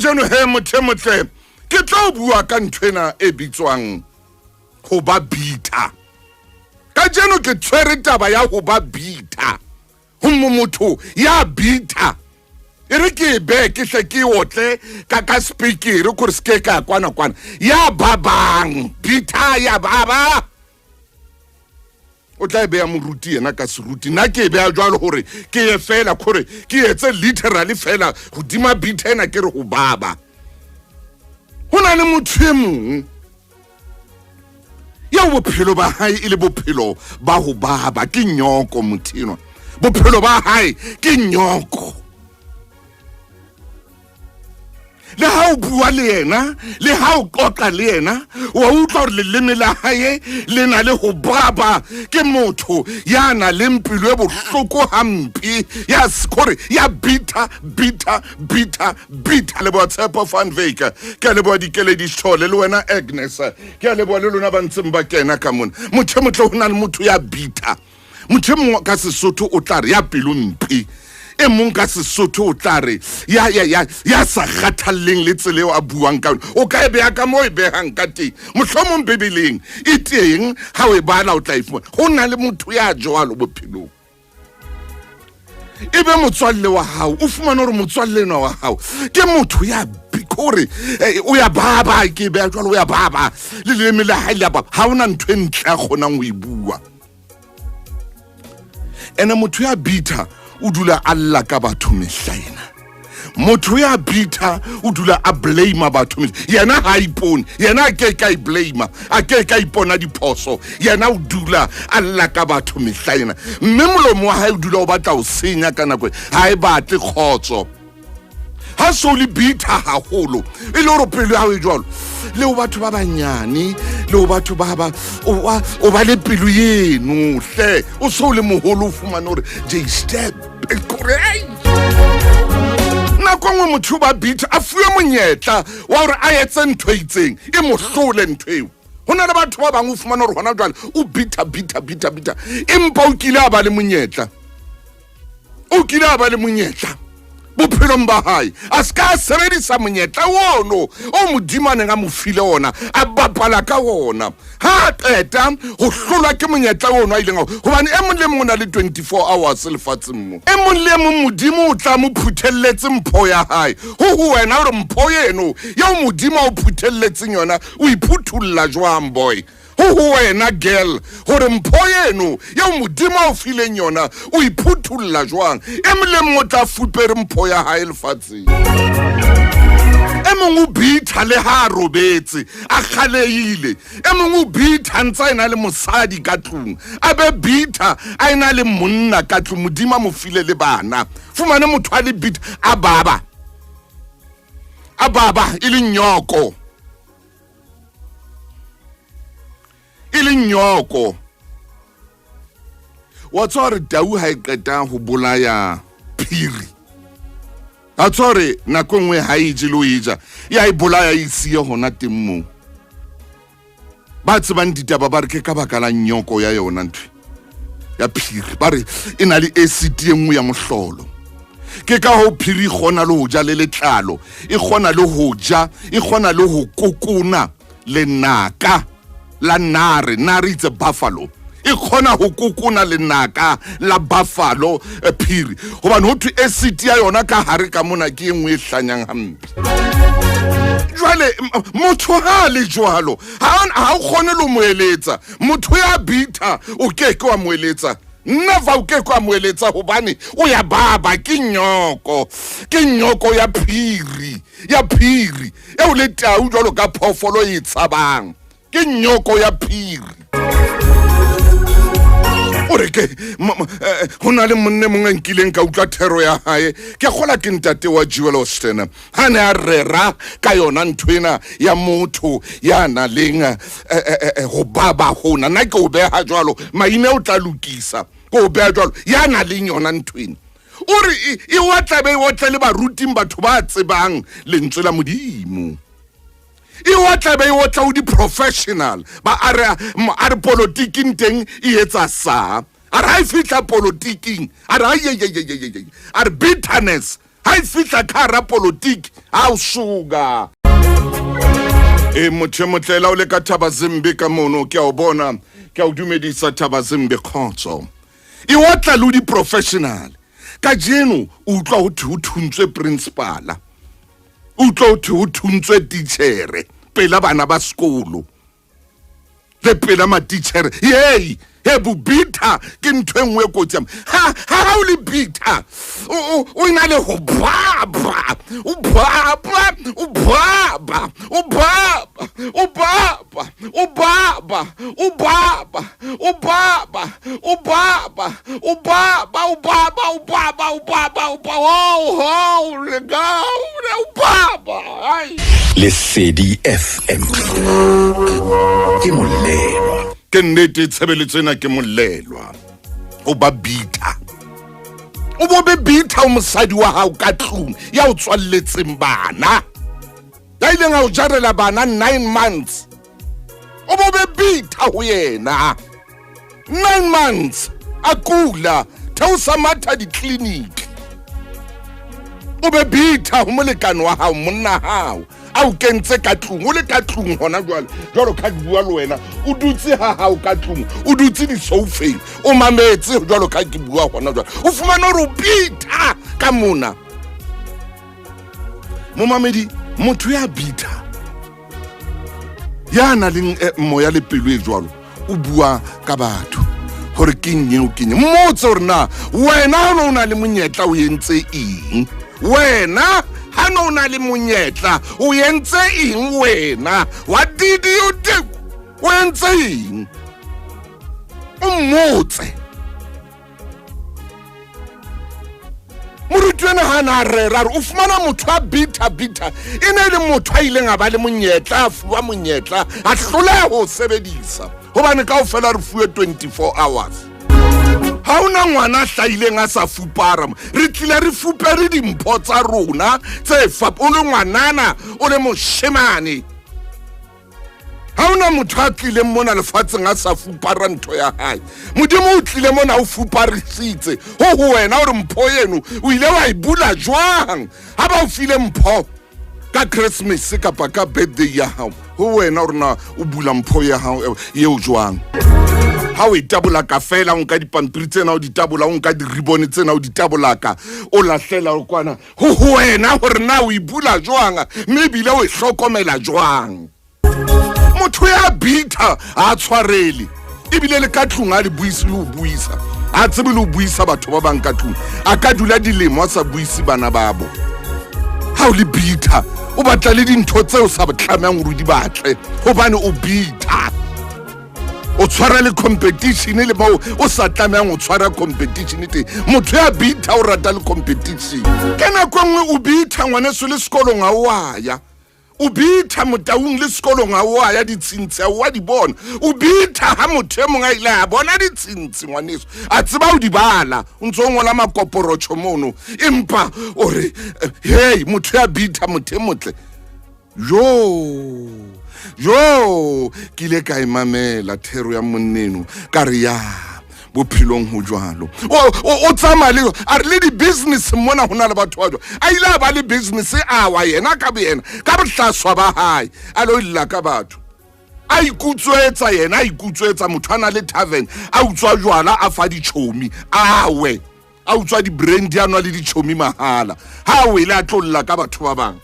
Kajeno he, motho e motle, ke tlo bua ka nthwena e bitswang ho ba bitter. Kajeno ke tshwere taba ya ho ba bitter. Ho motho ya bitter, e re ke e bee, ke hle ke otle ka speakere gore se ke ka kwana kwana ya babang. Bitter ya baba, o tla e beya moruti yena ka seruti. Nna ke e beya jwalo gore ke ye fela kgore ke etse literally fela godima bitter ena, ke re go baba. Go na le motho e mongwe eo bophelo ba hae e le bophelo ba ho baba, ke nyoko. Motho enwa bophelo ba hae ke nyoko. Le ha o bua le yena, le ha o qoqa le yena, wa utlwa gore leleme la hae le na le ho baba. Ke motho ya na leng pelo e bohloko hampe, ya kore ya bitter, bitter, bitter, bitter. Leboa Tshepo Van Vake, ke a leboa Dikeledi Sithole, le wena Agnes, ke a leboa le lona ba ntseng ba kena ka mona. Motho e motle, ho na le motho ya bitter. Motho e mongwe ka Sesotho o tla re ya pelo mpe, e mong ka Sesotho o tla re ya sa kgathalleng le tsela eo a buang ka yona. O ka e beha ka mo e behang ka teng, mohlomong Bebeleng e teng, ha o e bala o tla e fumana. Ho na le motho ya jwalo bophelong, e be motswalle wa hao. O fumane gore motswalle enwa wa hao ke motho ya kore o ya baba, ke beha jwalo, o ya baba, le leleme la hae le ya baba, ha ona ntho e ntle a kgonang ho e bua. Ene motho ya bitter o dula a lla ka batho mehla ena. Motho ya bitter o dula a blame batho. Yena ha ipone, yena a ke ka i blame, a ke ka ipona diphoso. Yena o dula a lla ka batho mehla ena, mme molomo wa hae o dula o batla ho senya ka nako, ha e batle kgotso. Ha so le bitter haholo, e le gore pelo ya hao e jwalo le o batho ba banyane, le o batho ba ba o ba le pelo eno hle. O so o le moholo, o fumane gore j step kore nako nngwe motho ba bitter a fuwe monyetla wa gore a etse ntho e itseng, e mo hlole ntho eo. Go na le batho ba bangwe o fumane gore gona jwale o bitter, bitter, bitter, bitter, empa o kile a ba le monyetla, o kile a ba le monyetla bophelong ba hae, a se ka a sebedisa monyetla ono o Modimo a neng a mo file ona, a bapala ka ona. Ha a qeta ho hlolwa ke monyetla ono a ileng a, hobane e mong le mong o na le 24 hours lefatsheng mo, e mong le e mong Modimo o tla mo phuthelletse mpho ya hae. Ho wena gore mpho eno eo Modimo a o phuthelletseng yona o iphuthulla jwang, boy? Ho wena, girl, gore mpho eno eo Modimo a o fileng yona o iphuthulla jwang? E mong le mong o tla fupere mpho ya hae lefatsheng. E mong o bitter le ha a robetse a kgaleile, e mong o bitter ntse a ena le mosadi ka tlung, a be bitter a ena le monna ka tlung, Modimo a mo file le bana. Fumane motho a le bitter, a baba, a baba, e le nyoko, e le nyoko. Wa tswa gore tau ha e qeta ho bolaya phiri, a tswa gore nako nngwe ha e je le o e ja, ya e bolaya, e siye hona teng moo. Ba tsebang ditaba ba re ke ka baka la nyoko ya yona ntho ya phiri. Ba re e na le acid e nngwe ya mohlolo, ke ka ho phiri e kgona le ho ja le letlalo, e kgona le ho ja, e kgona le ho kokona lenaka la nare. Nare, it's a buffalo. E kgona ho kokona lenaka la buffalo, phiri, hobane ho thwe acid ya yona ka hare ka mona ke e nngwe e hlanyang hampe. Jwale motho ha a le jwalo, ha o kgone le ho mo eletsa. Motho ya bitter o ke ke wa mo eletsa, never. O ke ke wa mo eletsa hobane o ya baba, ke nyoko, ke nyoko ya phiri, ya phiri eo le tau jwalo ka phoofolo e tshabang, ke nyoko ya phiri. O re ke ho na le monne mongwe a nkileng ka utlwa thero ya hae, ke kgola ke ntate wa Jewel Austin, ha ne a rera ka yona ntho ena ya motho ya na leng ho baba hona. Nna ke o beha jwalo, maine o tla lokisa, ke o beha jwalo, ya na leng yona ntho ena. O re e wa tlabe e otle le baruting, batho ba tsebang lentswe la Modimo, e otla be e otla o di-professional ba a re politiking teng e etsa sa, a re ha e fihla politiking, a re ayeyeyeyeye, a re bitterness. Ha e fihla ka hara polotiki, ha o suka. E motho e motle la o le ka thaba zembe ka mono, ke a o bona, ke a o dumedisa thaba zembe kgotso. E otla le di-professional. Kajeno o utlwa ho thwe ho thuntswe principala. O utlwa ho thwe ho thuntswe titjhere pela bana ba sekolo. Le pela matitjhere. Yei, he bobitha ke ntho e nngwe e kotsi. Ha ha o le bitha, o ena le ho baba, o baba, o baba, o baba, o baba, o baba, o baba, o baba, o baba, o baba, o baba, o baba, o baba, o baba, oh, oh, le ga, o baba, ai. Lesedi FM ke molelwa. Ke nnete tshebeletso ena ke molelwa. O ba bitha. O bo be bitha o mosadi wa hao ka tlung ya o tswalletseng bana. Ya ileng a o jarela bana 9 months. O bo be bitha ho yena. 9 months a kula theosa matha di-clinic. O be bitha ho molekane wa hao, monna hao a o kentse ka tlung, o le ka tlung hona jwale, jwalo ka ke bua le wena, o dutse ha hao ka tlung, o dutse disoufeng, o mametse jwalo ka ke bua hona jwale, o fumane hore o bitha ka mona. Momamedi, motho ya bitha ya nang le moya le pelo e jwalo, o bua ka batho hore ke eng eo, ke eng. Mmotse hore na wena ha o na le monyetla o entse eng, wena ha no na le monyetla o entse eng, wena what did you do, o entse eng, o mmotse. Moruti ena ha na rera re o fumana motho a bitha bitha, e ne e le motho a ileng a ba le monyetla, a fuwa monyetla, a hloleha ho sebedisa, hobane kaofela re fuwe 24 hours. Ha hona ngwana a hlahileng a sa fupara, re tlile re fupere dimpho tsa rona tse fap, o le ngwanana, o le moshemane. Ha hona motho a tlileng mona lefatsheng a sa fupara ntho ya hae. Modimo o tlile mona o fuparisitse ho ho wena hore mpho eno o ile wa e bula jwang. Ha ba o file mpho ka Christmas kapa ka birthday ya hao, ho wena hore na o bula mpho ya hao eo jwang. Ha o e tabolaka fela, o nka dipampiri tsena o di tabola, o nka di-ribbon tsena o di tabolaka, o lahlela kwana, ho ho wena hore na o e bula jwang, mme ebile o e hlokomela jwang. Motho ya bitha ha a tshwarele, ebile le ka tlung ha le buise le ho buisa, ha tsebe le ho buisa batho ba bang ka tlung, a ka dula dilemo a sa buise bana babo. Ha o le bitha, o batla le dintho tseo sa tlamehang hore o di batle, hobane o bitha. O tshwara le competition le moo o sa tlamehang ho tshwara competition teng. Motho ya bitha o rata le competition. Ka nako e nngwe o bitha ngwaneso le sekolong ha o a ya. O bitha motaung le sekolong ha o a ya, ditshintshi ha o a di bona. O bitha ha motho e mong a ile a bona ditshintshi ngwaneso, a tseba ho di bala, o ntso ngola makoporotjho mono, empa o re hey, motho ya bitha, motho e motle. Jo, jo, ke ile ka e mamela thero ya monneno, ka re ya bophelong ho jwalo. O tsamaya le, a re le di-business mona ho na le batho ba jwalo. A ile a ba le business a wa yena ka boyena, ka bohlaswa ba hae, a lo lla ka batho. A ikutswetsa yena, a ikutswetsa motho a na le tavern, a utswa jwala, a fa ditjhomi, a we. A utswa di-brandy, a nwa le ditjhomi mahala. Ha a wele a tlo lla ka batho ba bang.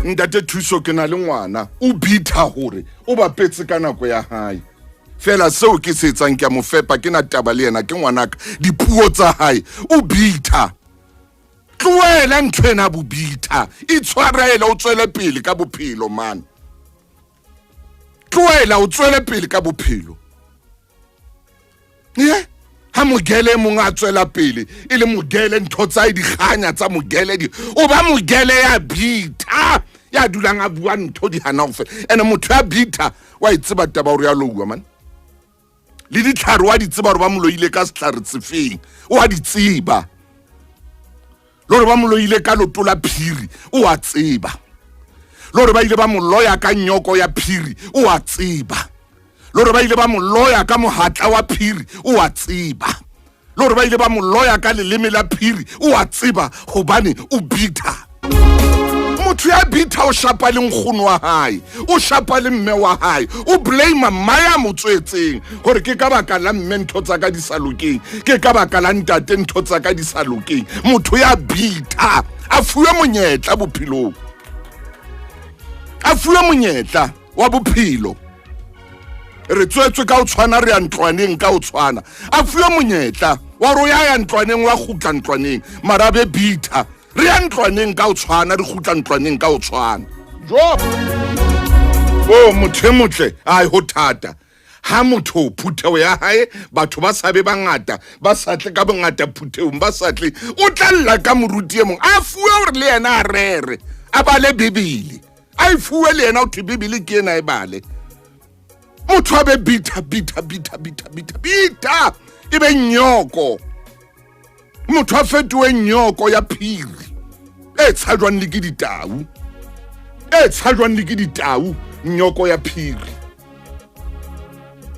Ntate Thuso, ke na le ngwana, o bitha hore o bapetse ka nako ya hae. Fela seo ke se etsang, ke a mo fepa, ke na taba le yena, ke ngwanaka, dipuo tsa hae, o bitha. Tlohela ntho ena bobitha, itshwarele, o tswele pele ka bophelo man. Tlohela o tswele pele ka bophelo. Ye, ha mogele mong a tswela pele, e le mogele, ntho tsa di kganya tsa mogele di, o ba mogele ya bitha, ya dulang a bua ntho di hana ho fela. Ene motho ya bitha wa e tseba taba hore ya louwa man. Le ditlhare wa di tseba hore ba moloile ka setlhare sefeng, o a di tseba. Le hore ba moloile ka loto la phiri, o a tseba. Le hore ba ile ba moloya ka nyoko ya phiri, o a tseba. Le hore ba ile ba moloya ka mohatla wa phiri, o a tseba. Le gore ba ile ba mo loya ka leleme la phiri, o a tseba gobane o bitter. Motho ya bitter o shapa le nkgono wa hae, o shapa le mme wa hae, o blame mma ya mo tswetseng gore ke ka baka la mme ntho tsa ka di sa lokeng, ke ka baka la ntate ntho tsa ka di sa lokeng. Motho ya bitter a fuwe monyetla bophelong, a fuwe monyetla wa bophelo. Re tswetswe ka o tshwana, re ya ntlwaneng ka o tshwana. A fuwe monyetla wa gore o ya ya ntlwaneng, wa kgutla ntlwaneng, mara be bitter. Re ya ntlwaneng ka o tshwana, re kgutla ntlwaneng ka o tshwana. Jo o motho e motle, ai ho thata ha motho phutheo ya hae batho ba sa be bangata, ba sa tle ka bongata phutheong, ba sa tle, o tla lla ka moruti e mong a fuwe gore le yena a rere, a bale Bibele, a e fuwe le yena, o thwe Bibele ke ena e bale. Motho a be bitter, bitter, bitter, bitter, bitter, bitter, e be nyoko. Motho a fetohe nyoko ya phiri e tshajwang le ke ditau, e tshajwang le ke ditau, nyoko ya phiri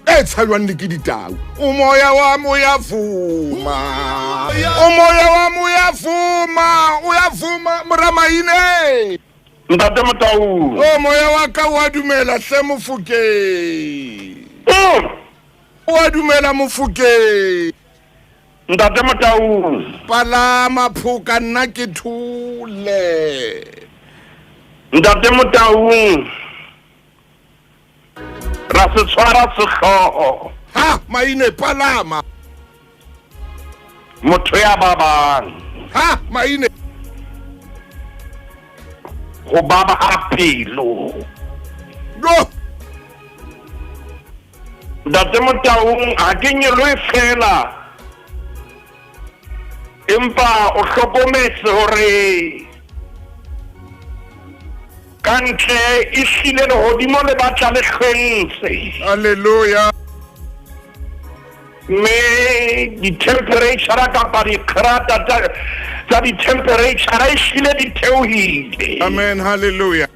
e tshajwang le ke ditau. Umoya wami uyavuma, umoya wami uyavuma, uyavuma moramaine. Ntate Motau. O moya wa ka wa dumela hle Mofokeng. O a dumela Mofokeng. Ntate Motau. Palama phoka nna ke thole. Ntate Motau. Ra se tshwara sehloho. Ha maine palama. Motho ya babang. Ha maine. Go baba ha pelo. No. Ntate Motaung ha ke nyoloe fela, empa o hlokometse hore ka ntle e hlile lehodimo le batla le hlwentse. Hallelujah. Mme di-temperature kapa dikgrata tsa di-temperature e hlile di theohile. Amen, hallelujah.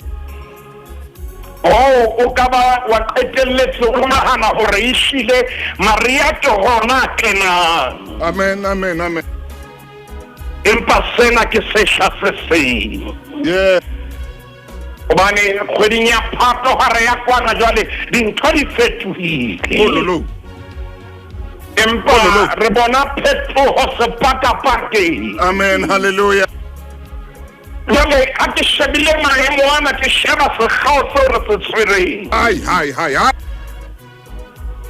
Oh, o ka ba wa qetelletse o nahana hore e hlile Maria ke hona a kenang. Amen, amen, amen. Empa sena ke sehla se seng. Yeah. Hobane kgweding ya Phato ha re ya kwana jwale dintho di fetohile. Ololo. Empa re bona phetoho sepakapakeng. Amen, hallelujah. Jwale ha ke shebile maemo ana, ke sheba sehlooho seo re se tshwereng. Ai, hai, hai, hai.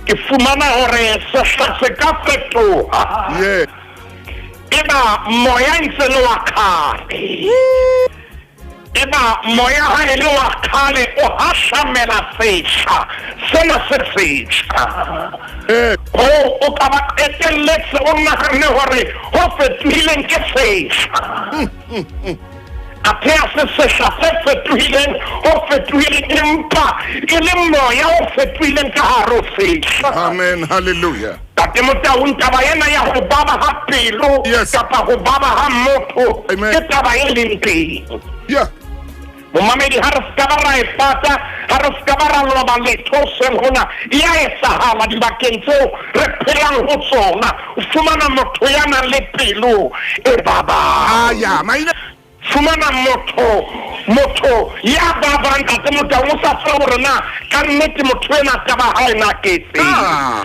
Ke fumana hore sehla se ka fetoha. Yeah. Eba moya ntse le wa kgale. Eba moya ha e le wa kgale o hahlamela sehla sena se setjha. Hoo o ka ba qetelletse o nahanne hore ho fetohileng ke sehla. Athe ha se sehla se fetohileng, ho fetohileng empa e le moya o fetohileng ka hare ho sehla. Amen, hallelujah. Tate Motaung, taba ena ya ho baba ha pelo Yes. kapa ho baba ha motho Amen. ke taba e leng teng. Yeah. Momamedi, ha re ska ba ra e pata, ha re ska ba ra loba letho hoseng hona, e a etsahala dibakeng tseo re phelang ho tsona. O fumana motho ya nang le pelo e babang. Ah, yeah, maina. Fumana motho, motho ya babang, Ntate Motaung, o sa tsebe hore na ka nnete motho ena taba hae na ke efeng. Ah.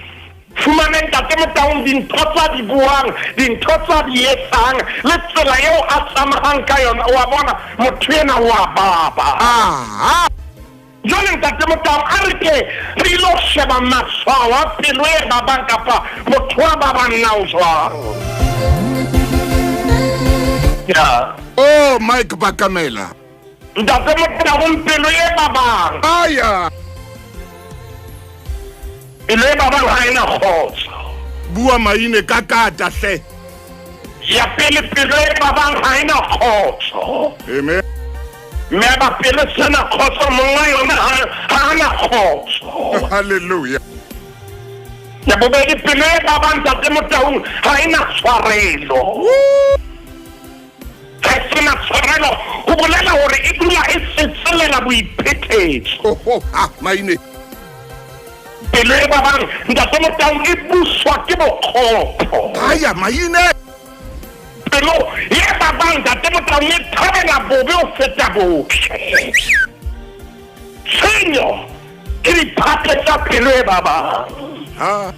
Fumane Ntate Motaung dintho tsa di buang, dintho tsa di etsang, le tsela eo a tsamayang ka yona, wa bona motho ena wa baba. Ah. Jwale Ntate Motaung, a re ke re ilo sheba matshwao a pelo e babang kapa motho wa babang na o jwang. Ya. Oh, Mike Bakamela. Ntate Motaung, pelo e babang. Aya. Pelo e babang ha ena kgotso. Bua maine ka kata hle. Ya pele, pelo e babang ha ena kgotso. Amen. Mme ba pelo sena kgotso, monga yona ha ana kgotso. Hallelujah. Ya bobedi, pelo e babang, Ntate Motaung, ha ena tshwarelo. Ha e sena tshwarelo ho bolela hore e dula e tsetselela boiphethetso. Oh, oh, ah, maine. Pelo e babang, Ntate Motaung, e buswa ke bokgopo. Aya maine. Pelo e babang, Ntate Motaung, e thabela bobe ho feta botle. Tshenyo ke diphate tsa pelo e babang. Ha.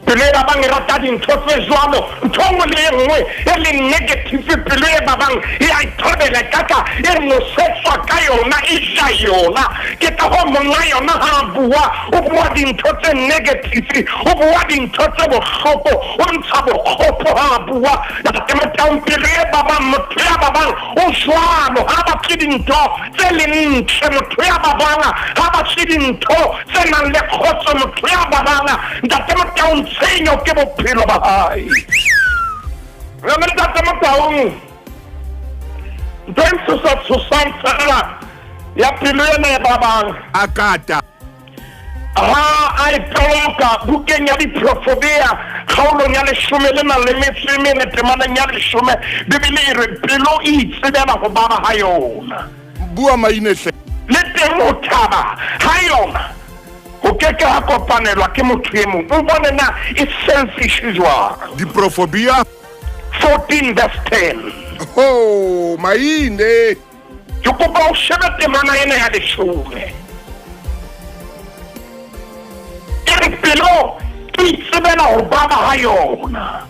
Pelo e babang e rata dintho tse jwalo. Ntho e nngwe le e nngwe e leng negative, pelo e babang e a e thabela, e ka tla e nosetswa ka yona, e ja yona. Ke ka hoo monga yona ha a bua, o bua dintho tse negative, o bua dintho tse bohloko, o ntsha bokgopo ha a bua. Ntate Motaung, pelo e babang, motho ya babang o jwalo, ha a batle dintho tse leng ntle, motho ya babang ha a batle dintho tse nang le kgotso, motho ya babang. Ntate Motaung, tshenyo ke bophelo ba hae. Mme Ntate Motaung, ntho e ntshosa-tshosang fela ya pelo ena e babang, A kata. ha a e toloka bukeng ya Diprofobea kgaolong ya leshome le nang le metso e mene temaneng ya leshome, Bibele e re pelo e itsebela ho baba ha yona. Bua maine hle. Le teng ho thaba ha yona ho ke ke ha kopanelwa ke motho e mong. O bone na e selfish jwang. Diprofobia 14 verse 10. Ho maine. Ke kopa o shebe temana ena ya leshome. E re pelo e itsebela ho baba ha yona.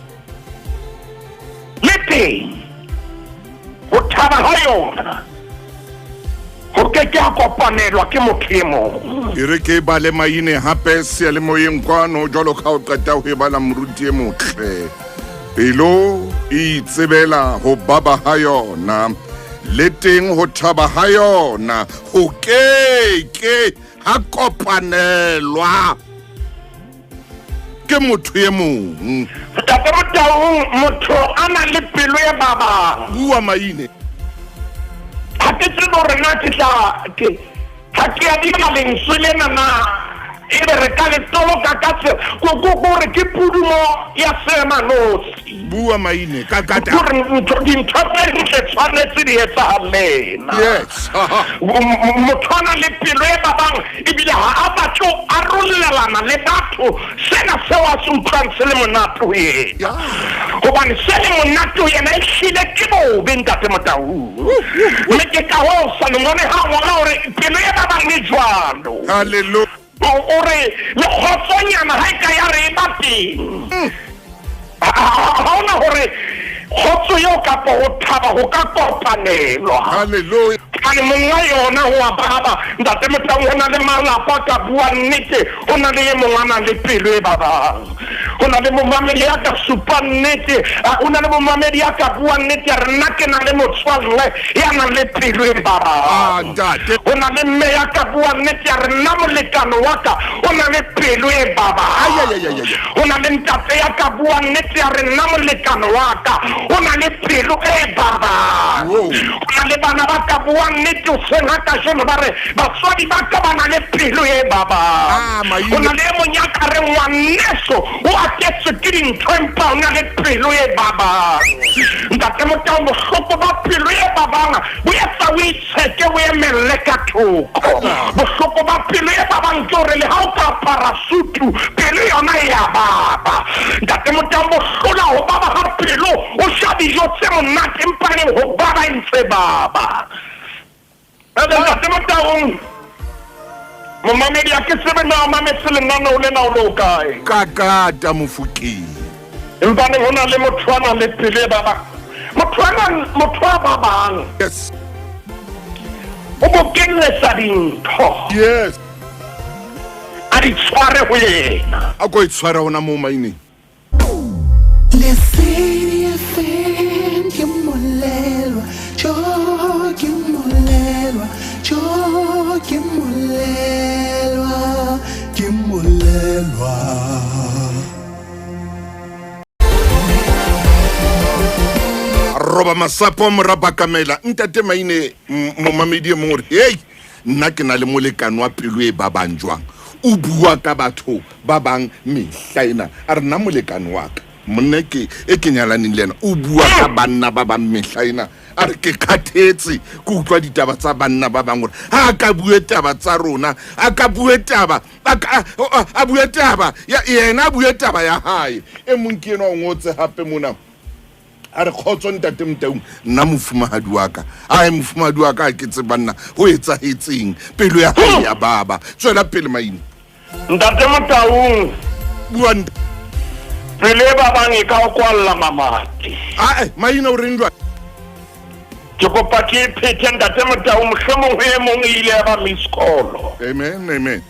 Le teng ho thaba ha yona ho ke ke ha kopanelwa ke motho e mong. E re ke e bale maine hape seyalemoyeng kwano jwalo ka ha o qeta ho e bala moruti e motle. Pelo e itsebela ho baba ha yona, le teng ho thaba ha yona ho ke ke ha kopanelwa ke motho e mong. Ntate Motaung, motho a nang le pelo e babang. Bua maine. Ha ke tsebe hore na ke tla ke ha ke a dira lentswe lena na ebe re ka le toloka ka tse ko gore ke pudumo ya seemanosi. Bua maine ka kata. Gore ntho dintho tse ntle tshwanetse di etsahallena. Yes. Motho a nang le pelo e babang ebile ha a batle ho arolelana le batho sena seo a se utlwang se le monate ho yena. Hobane se le monate ho yena e hlile ke bobe, Ntate Motaung. Mme ke ka hoo Salomone ha ngola hore pelo e babang e jwalo. Hallelujah. O re le kgotsonyana ha e ka ya re e ba teng. Ha hona hore kgotso eo kapa ho thaba ho ka kopanelwa. Hallelujah. Hobane monga yona ho a baba. Ntate Motaung, ho na le malapa ka bua nnete, ho na le e mong a nang le pelo e babang. Ho na le momamedi ya ka supa nnete, ho na le momamedi ya ka bua nnete ya re nna ke na le motswalle ya nang le pelo e Ah, babang. ntate. Ho na le mme ya ka bua nnete ya re nna molekane wa ka o na le pelo e babang. Ay, ay, ay, ay, ay. Ho na le ntate ya ka bua nnete ya re nna molekane wa ka o na le pelo e babang. Whoa. Ho na le bana ba ka bua nnete hoseng ha kajeno ba re batswadi ba ka ba na le pelo e babang. Ah, maine. Ho na le e mong ya ka reng ngwaneso o atetswe ke dintho empa o na le pelo e babang. Ntate Motaung, bohloko ba pelo e babang bo etsa o itsheke o emelle ka thoko. Bohloko ba pelo e babang ke hore le ha o ka apara sutu, pelo yona e a baba. Ntate Motaung, bohlola ho baba ha pelo, o ja dijo tse monate empa neng ho baba e ntse baba. Ebe Ntate Motaung, momamedi ha ke tsebe na o mametse lenaneo lena o le o kae. Ka kata Mofokeng. Empa neng ho na le motho a nang le pelo e babang. Motho a nang motho a babang. Yes. O bokelletsa dintho. Yes. A di tshware ho yena. A ko e tshware hona moo maineng. Lesedi FM ke molelwa, jo ke molelwa, jo ke molelwa, ke molelwa. Roba masapo mora Bakamela. Ntate Maine, momamedi e mong o re, hei, nna ke na le molekane wa pelo e babang jwang. O bua ka batho ba bang mehla ena. A re nna molekane wa ka. Monna ke e ke nyalaneng le ena o bua ka banna ba bang mehla ena, a re ke kgathetse ke utlwa ditaba tsa banna ba bang, gore ha a ka bue taba tsa rona, a ka bue taba, a bue taba yena, a bue taba ya hae. E mong ke enwa o ngotse hape mona, a re kgotso ntate Motaung, nna mofumahadi wa ka, ae mofumahadi wa ka, a ke tse banna ho etsahetseng, pelo ya hae ya baba. Tswela pele, Maine. Ntate Motaung. Bua. Pelo e babang e ka o kwalla mamati. Ae, Maina, o reng jwale? Ke kopa ke e phethe, ntate Motaung, mohlomong ho e mong e ile ya ba miss call. Amen, amen.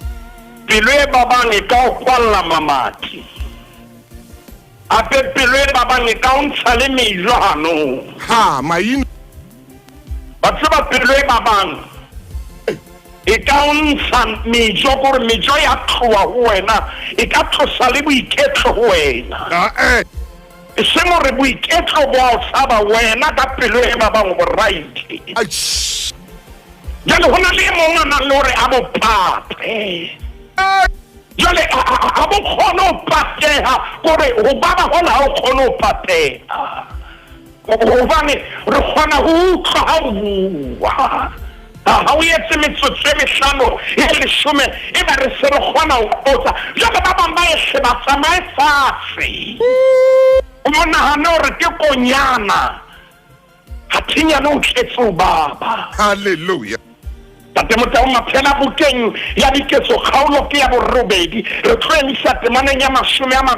Pelo e babang e ka o kwalla mamati. Hape pelo e babang e ka o ntsha le mejo hanong. Ha, Maina. Ba tseba pelo e babang e ka o ntsha mejo, kore mejo ya tloha ho wena, e ka tlosa le boiketlo ho wena. Ae. E seng hore boiketlo bo a o tshaba wena, ka pelo e babang bo right. Atjh. Jwale ho na le e mong a nang le hore a bo pate. Jwale ha bo kgone ho pateha, kore ho baba hona ha o kgone ho pateha, hobane re kgona ho utlwa ha o bua. Ha o etse metsotso e mehlano, e 10, e ba re se re kgona ho qotsa. Jwale ba bang ba ehle ba tsamaye fatshe, o mo nahane hore ke konyana, hathinyane o tletse o baba. Halleluja. Tate Motao, maphela bukeng ya Diketso, kgaolo ke ya 8, re tlo emisa temaneng ya 23.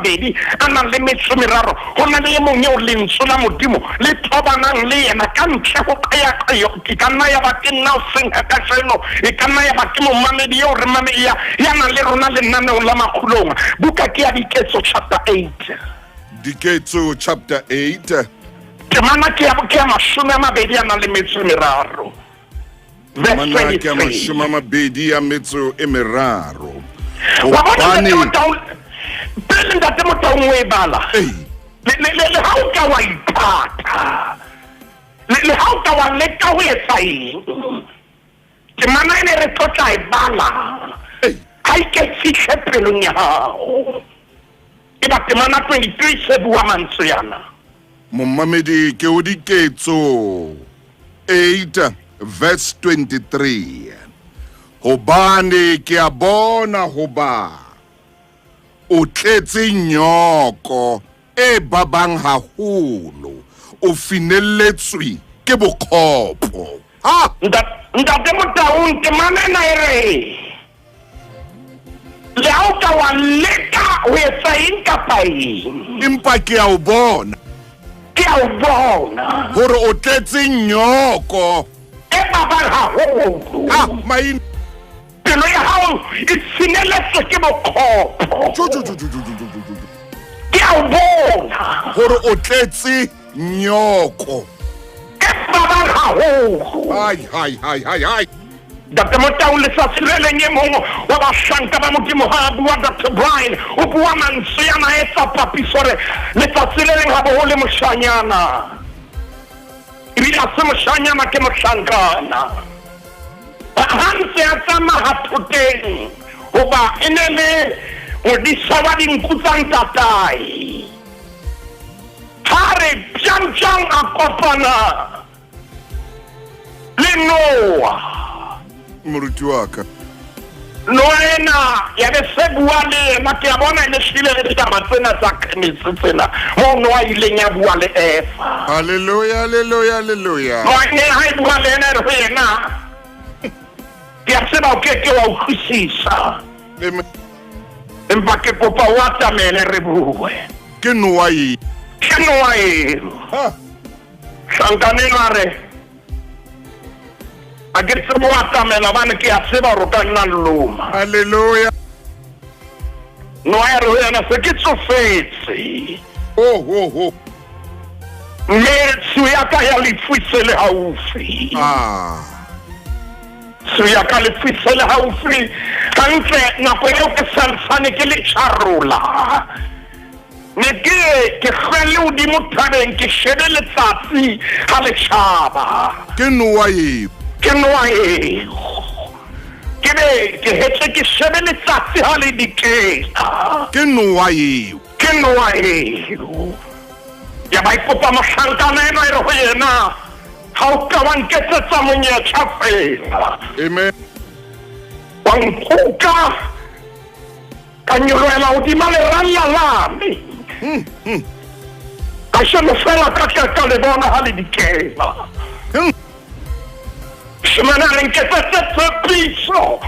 Ho na le e mong eo lentswe la Modimo le tobanang le yena ka ntle ho qeaqeo. E ka nna ya ba ke nna o seng kajeno, e ka nna ya ba ke momamedi eo re mame ya nang le rona lenaneong la Makgulong. Buka ke ya Diketso chapter 8. Diketso chapter 8. Temana ke ya 23. Verse Temana ke ya 23. 23. Wa bona? Hobane Ntate Motaung, pele ntate Motaung o e bala, Ei. le ha o ka wa ipata, le ha o ka wa leka ho etsa eng, temana ene re tlo tla e bala, Ei. ha e ke fihle pelong ya hao. E ba temana 23 se bua mantswe yana. Momamedi, ke o Diketso 8 verse 23: hobane ke a bona hoba o tletse nyoko e babang haholo, o finelletswe ke bokgopo. Ha. Ntate Motaung, temana ena e re le ha o ka wa leka ho etsa eng kapa eng, empa ke a o bona, ke a o bona, hore o tletse nyoko e babang haholo, ha, Maine. Pelo ya hao e sineletswe ke bokgopo. Jo, jo, jo, jo, jo, jo, jo, jo, jo. Ke a o bona, hore o tletse nyoko e babang haholo. Hai, hai, hai, hai, hai. Dr Motau, letsatsi le leng e mong wa bahlanka ba Modimo ha a bua, Dr Brian, o bua mantswe yana a etsa papiso re letsatsi le leng ha bo ho le moshanyana, ebile ha se moshanyana, ke mohlankana, ha ntse a tsamaya thoteng, hoba e ne le modisa wa dinku tsa ntatae, ha re pjang a kopana le noa. Moruti wa ka. Noa ena ya be se bua le yena. Ke a bona e le hlile le ditaba tsena tsa Genesis tsena moo Noa ileng ya bua le Eva. Halleluja, halleluja, halleluja. Noa e ne ha e bua le yena, e re ho yena, ke a tseba o ke ke wa utlwisisa, Amen. Empa ke kopa o atamele re bue. Ke noa e? Ke noa eo. Ha. Hlankane a re a ke tsebe o atamela, bane ke a tseba gore o ka nna loma. Halleluja. Noa ya re ho yena, se ke tsofetse, ho ho ho mme tsio ya ka ya lefu e se le haufi. Ah. Tsio ya ka lefu e se le haufi. Hantle nako eo ke santsane ke le tjharola, ne ke hlwelle hodimo thabeng, ke shebe letsatsi ha le tjhaba. Ke noa eo? Ke noa eo. Ke be ke hetle ke shebe letsatsi ha le dikela. Ke noa eo? Ke noa eo. Ya ba e kopa mohlankana enwa e re ho yena, Ha o ka wa nketsetsa monyetla feela. Amen. Wa nkuka ka nyolohela hodima leralla lane. Kasheno fela ka tla ka le bona ha le dikela. Moshemane a re nketsetse tshepiso.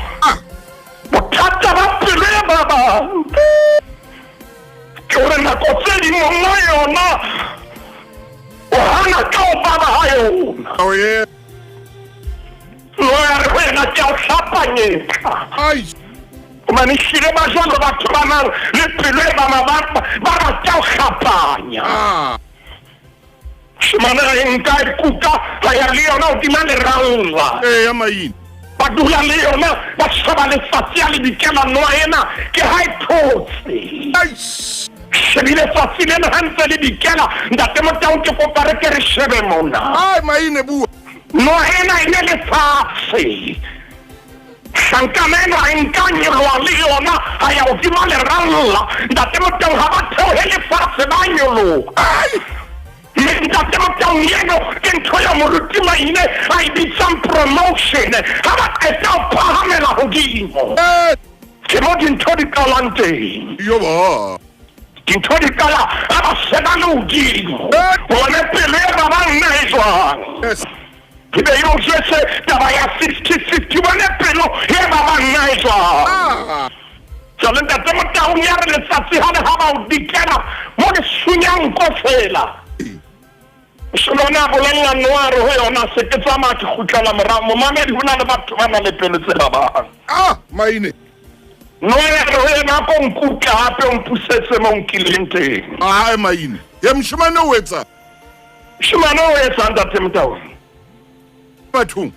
Bothata ba pelo ya ba bang ke gore nako tse ding monga yona o hana ka o baba ha yona. Oh yeah. Noe a re ho yena, Ke a o hlapanyetsa. Ai. Gobane ehlile ba jwalo batho ba nang le pelo e bana ba ba rata ho hlapanya. Ah. Moshemane a e nka a e kuka a ya le yona hodima leralla. Eya maine. Ba dula le yona ba sheba letsatsi a le dikela noa ena ke ha e thotse. Eish. Shebile tsatsi lena ha ntse le dikela ntate Motaung ke kopa re ke re shebe mona. Ai maine bua. Noa ena e ne le fatshe. Hlankana ena e nka nyoloha le yona a ya hodima leralla. Ntate Motaung ha ba theohele fatshe ba nyoloha. Ai. Mme ntate Motaung eno ke ntho eo moruti Maine a e bitsang promotion. Ha ba qeta ho phahamela hodimo. Eh. Ke mo dintho di qalang teng. Yo ba. Dintho di qala ha ba se ba le hodimo. Eh. Bone pelo e babang nna e jwang. Yes. Ke be yo jwetse taba ya 50-50 bone pelo e babang nna e jwang. Ah. Jwale ntate Motaung ya re letsatsi ha le ha ba o dikela mo le sunyang nko fela. Moshemane a bolella Noa a re ho yona, Se ke tsamaya ke kgutlela morao. Momamedi, ho na le batho ba nang le pelo tse babang. Ah, maine. Noa ya re ho yena, Ako nkutle hape o mpusetse mo o nkileng teng. Ae, maine. Ye moshemane o etsa. Moshemane o etsang, Ntate Motaung? Bathong.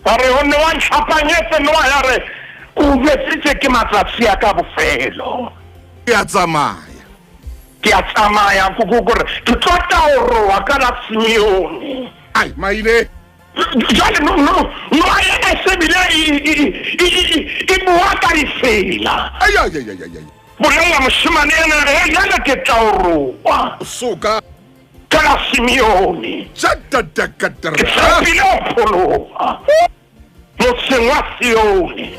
A re ho Noa, Ntlhapanyetse. Noa ya re, Ke o jwetsitse ke matsatsi a ka bofelo. Ke a tsamaya. Ke a tsamaya, kore ke tlo taoroa ka la Simeone. Ai, maile. Jwale no no noa ena e se bile e bua ka ditsela. Ai, ai, ai, ai, ai. Bolella moshemane ena re jwale ke taoroa. Soka. Ka la Simeone. Tjatadakatara. Ke tshepile ho pholoha. Motseng wa Sione.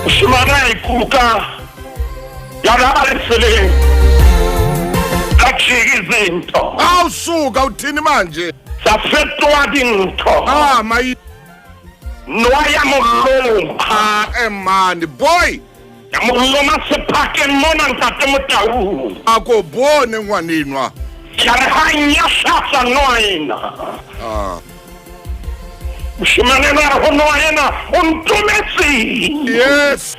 Moshemane a ikuka ya ba ba le tseleng a jika izinto. Awu suka uthini manje? Tsa fetoha dintho. Ah mayi. Noa ya mo loma. Ah eh man boy. Ya mo loma sephakeng mona ntate Motaung. A ko bone ngwanenwa. Ya re ha nyahlatsa noa ena. Ah. Moshemane enwa a re ho noa ena, o ntometseng? Yes.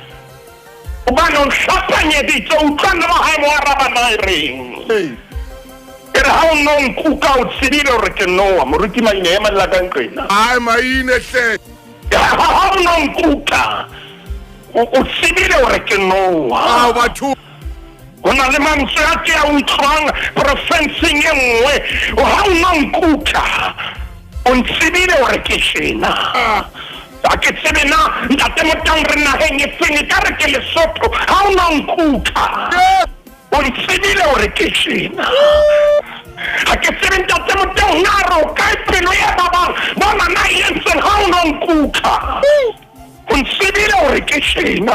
Hobane o nhlapanyeditse, utlwa noa ha e mo araba na e reng. Hey. E re ha o no nkuka o tsebile hore ke noa. Moruti Maine ema le la ka nqena. Ai Maine hle. Ha o no nkuka o tsebile hore ke noa. Ao batho. Ho na le mantswe a ke a utlwang porofenseng e nngwe. Ha o no nkuka o ntsebile hore ke tjena. Ha ke tsebe na ntate Motaung re naheng e feng, ekare ke Lesotho. Ha o no nkuka o ntsebile hore ke tjena. Ha ke tsebe ntate Motaung na re o kae pelo e babang bona na e entseng ha o no nkuka. O ntsebile hore ke tjena.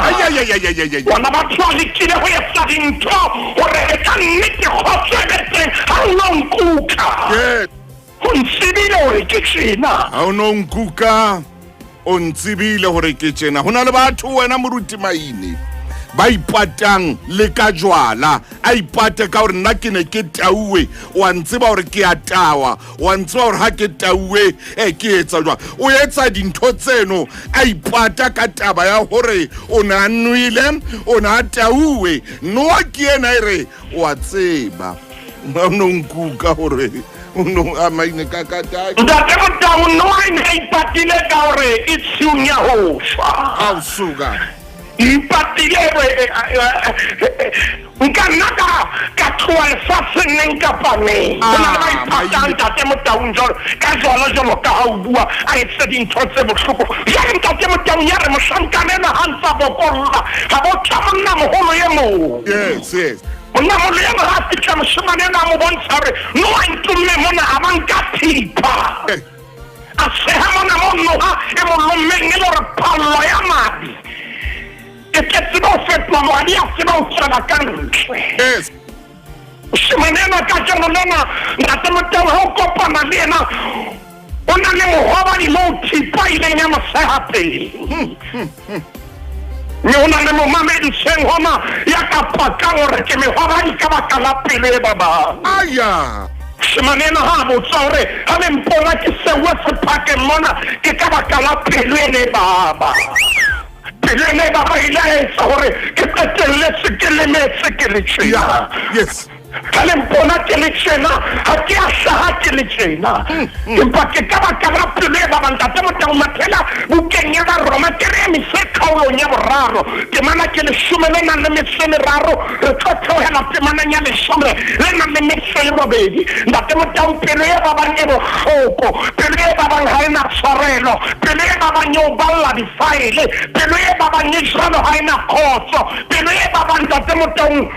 Bona batho ba lekile ho etsa dintho hore e ka nnete kgotso e be teng ha o no nkuka. O ntsebile hore ke tjena. Ha o no nkuka o ntsebile hore ke tjena. Ho na le batho wena moruti Maine ba ipatang le ka jwala, a ipate ka hore nna ke ne ke tauwe, wa ntseba hore ke a tawa, wa ntseba hore ha ke tauwe eh ke etsa jwang. O etsa dintho tseno a ipata ka taba ya hore o ne a nwele, o ne a tauwe. Noa ke ena e re wa tseba o no nkuka hore o no a Maine ka ka ta. Ntate Motaung, Noa e ne a ipatile ka hore e tshiung ya ho shwa. Ao suka. Ipatile nka nna ka ka tloha lefatsheng neng kapa neng. Ho na le ba ipatang ntate Motaung jwalo ka jwalo jwalo ka ha o bua a etse dintho tse bohloko. Jwale ntate Motaung ya re mohlankana enwa ha ntsa bokolla ha bo tla monna moholo e mong. Yes, yes. Monnamolo eno ha a fihla moshemane eno a mo bontsha hore noha e ntomme mona a ba nka thipa. A seha mona mo noha e mo lommeng e le hore phallo ya madi e tle tsebe ho fetoha madi a tsebe ho tswela ka ntle. Yes. Moshemane enwa kajeno lena Ntate Motau ha o kopana le yena o na le mohobadi moo thipa e ileng ya mo seha teng. Mme ho na le momamedi seng hona ya ka pakang hore ke mehobadi ka baka la pelo e babang. Aya. Moshemane enwa ha a botsa hore ha le mpona ke seuwe sephakeng mona ke ka baka la pelo ena e baba. Pelo ena e baba e ile ya etsa hore ke qetelletse ke lemetse ke le tjena. Yeah. Yes. Ka le mpona ke le tjena, ha ke a hlaha ke le tjena, empa ke ka baka la pelo e babang. Ntate Motau Mathela, bukeng ya Baroma ke re emise kgaolong ya boraro, temana ke leshome le nang le metso e meraro, re tlo theohela temaneng ya leshome le nang le metso e robedi. Ntate Motau, pelo e babang e bohloko, pelo e babang ha e na tshwarelo, pelo e babang e o balla difaele, pelo e babang e jwalo ha e na kgotso, pelo e babang, Ntate Motau,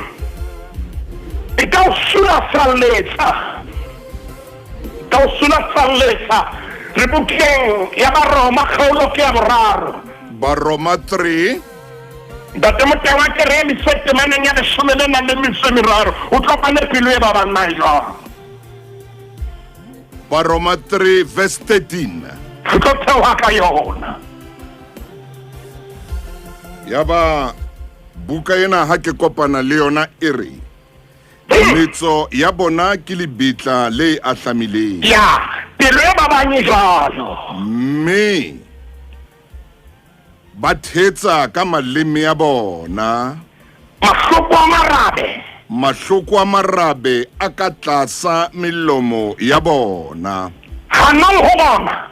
E ka o sulafalletsa, e ka o sulafalletsa. Re bukeng ya Baroma, kgaolo ke ya boraro. Baroma 3. Ntate Motawa, ke re emise temaneng ya leshome le nang le metso e meraro. O tlo bane pelo e babang na e jwang? Baroma 3 verse 13. Re tlo theoha ka yona. Yaba Buka ena ha ke kopana le yona e re, Metso ya bona ke lebitla le ahlamileng. Ya, pelo e ba bang e jwalo. Mme ba thetsa ka maleme a bona. Mahloko a marabe. Mahloko a marabe a ka tlasa melomo ya bona. Hanong ho bona.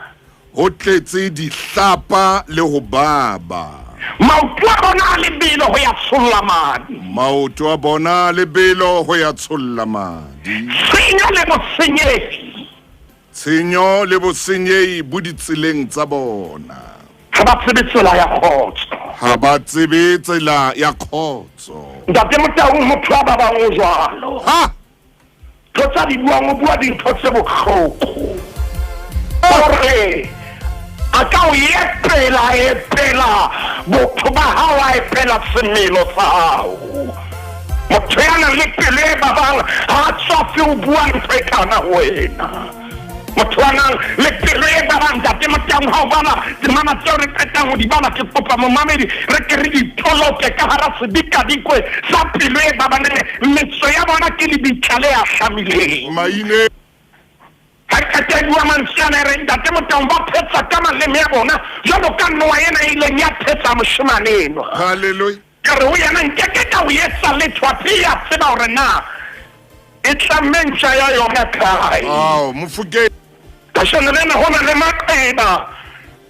Ho tletse dihlapa le ho baba. Maoto a bona a lebelo ho ya tsholla madi. Maoto a bona a lebelo ho ya tsholla madi. Tshenyo le bosenyehi. Tshenyo le bosenyehi bo ditseleng tsa bona. Ha ba tsebe tsela ya kgotso. Ha ba tsebe tsela ya kgotso. Ntate Motaung, motho wa ba bang o jwalo. Ha! Ntho tsa di buang, o bua dintho tse bohloko. O re a ka o epela, a epela botho ba hao, a epela semelo sa hao. Motho ya nang le pelo e babang ha a tswafe ho bua ntho e kana ho wena. Motho a nang le pelo e babang, Ntate Motaung, ha o bala temana tseo re qetang ho di bala, ke kopa momamedi re ke re di toloke ka hara sedikadikwe sa pelo e babang, re re metso ya bona ke lebitla le ahlamileng. Maine. Ha e qeta e bua mantswe ana e re, Ntate Motaung, ba phetsa ka maleme a bona jwalo ka noha ena e ileng ya phetsa moshemane enwa. Hallelujah. Ka re ho yena, Nke ke ka o etsa letho, athe e a tseba hore na e tlamme ntja ya yona kae. Ao, Mofokeng. Kasheno lena ho na le maqeba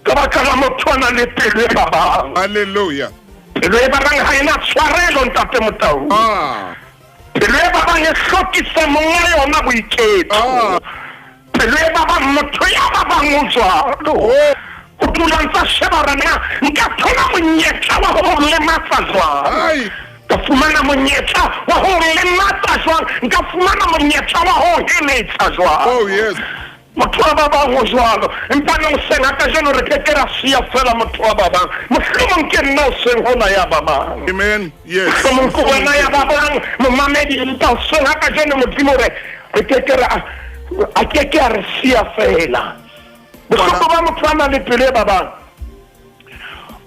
ka baka la motho a nang le pelo e babang. Hallelujah. Pelo e babang ha e na tshwarelo, Ntate Motau. Ah. Pelo e babang e hlokisa monga yona boiketlo. Ah. Pelo e babang, motho ya babang o jwalo. Oh. O dula ntsa sheba hore na nka thola monyetla wa ho lematsa jwang. Ai. Ka fumana monyetla wa ho lematsa jwang. Nka fumana monyetla wa ho heletsa jwang. Oh yes. Motho wa ba bang o jwalo. Empa neng hoseng ha kajeno re ke ke ra siya fela motho wa ba bang. Mohlomong ke nna hoseng hona ya ba bang. Amen. Yes. Mohlomong ke wena ya ba bang momamedi, empa hoseng ha kajeno Modimo re re ke ke ra a ke ke a re siya fela. Bohloko ba motho a nang le pelo e ba bang.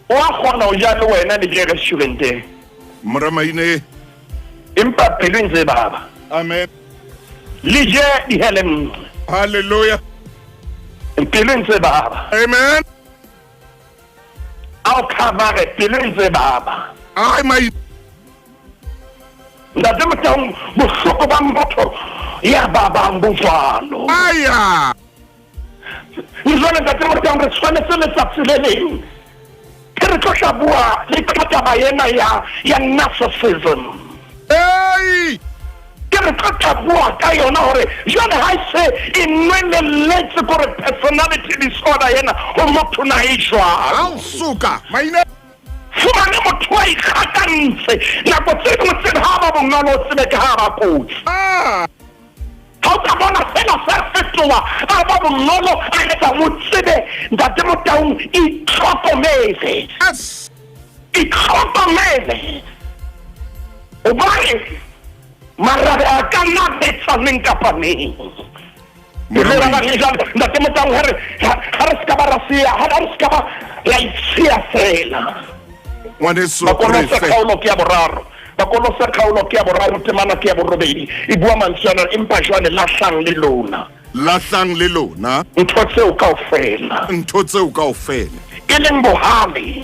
O a kgona ho ja le wena le je restauranteng. Mora Maine. Empa pelo e ntse e baba. Amen. Le je dihele nngwe. Hallelujah. Pelo e ntse e baba. Amen. A o cover pelo e ntse e baba. Ai mai. Ntate Motaung, bohloko ba motho ya babang bo jwalo. Aya. Le jwale Ntate Motaung, re tshwanetse letsatsi le leng ke re tlo tla bua le ka taba ena ya ya narcissism. Hey! Ke re tlo tla bua ka yona hore jwale ha e se e nwelelletse kore personality disorder ena ho motho na e jwang. Ao suka. Maine. Fumane motho motho a ikgakantse nako tse dingwe tsebe ha ba bonolo o tsebe ke ha ba kotsi Ah. Ha o ka bona sena se fetoha a ba bonolo a etsa mo tsebe ntate Motaung itlhokomele Yes. itlhokomele hobane marabe a ka nna betsa neng kapa neng. Ntate Motaung ha re ha re ska ba ra siya ha re ska ba ra itshiya fela. Ngwaneso Bakolose re fe. kgaolo ke ya boraro. Bakolose kgaolo ke ya boraro temana ke ya borobedi e bua mantswe ana empa jwale lahlang le lona. Lahlang le lona. Ntho tseo kaofela. Ntho tseo kaofela. E leng bohale.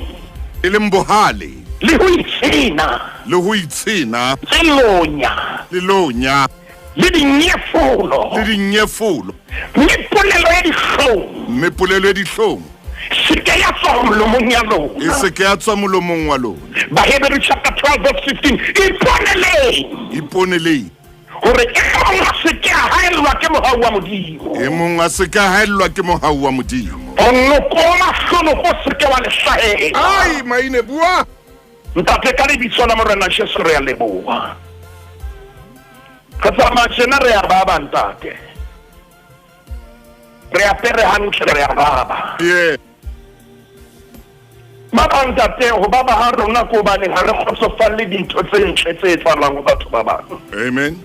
E leng bohale. Le ho itshena. Le ho itshena. Le lonya. Le lonya. Le dinyefolo. Le dinyefolo. Mme polelo ya dihlong. Mme polelo ya dihlong. Se ke ya tswa molomong ya lona. E se ke ya tswa molomong wa lona. Baheberu chapter 12 verse 15. Iponeleng. Iponeleng. Hore e mong a se ke a haellwa ke mohau wa Modimo. E mong a se ke a haellwa ke mohau wa Modimo. Monoko o mahlonoko o se ke wa le hlahela. Ai, maine bua. Ntate ka lebitso la Morena Jesu re a leboha. Re tsamaya tjena re a baba ntate. Re apere hantle re a baba. Yeah. Ba bang ntate ho baba ha rona ko hobane ha re kgotsofalle dintho tse ntle tse etsahalang ho batho ba bang. Amen.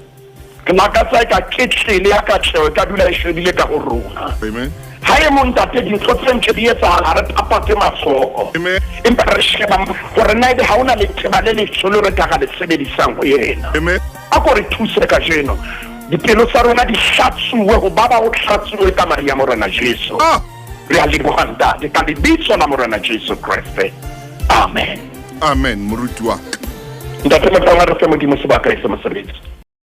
Re lakatsa eka ketlele ya katleho e ka dula e shebile ka ho rona. Amen. Ha e mong ntate dintho tse ntle di etsahala ha re phaphathe matsoho. Amen. Empa re sheba hore na ebe ha hona letheba le letjho leo re ka ra le sebedisang ho yena. Amen. A ko re thuse kajeno. Dipelo tsa rona di hlatsuwe ho baba ho hlatsuwe ka madi a Morena Jesu. Ah. Re a leboha ntate ka lebitso la Morena Jesu Kreste. Amen. Amen moruti wa ka. Ntate Motaung a re fe Modimo sebaka e se mosebetsi.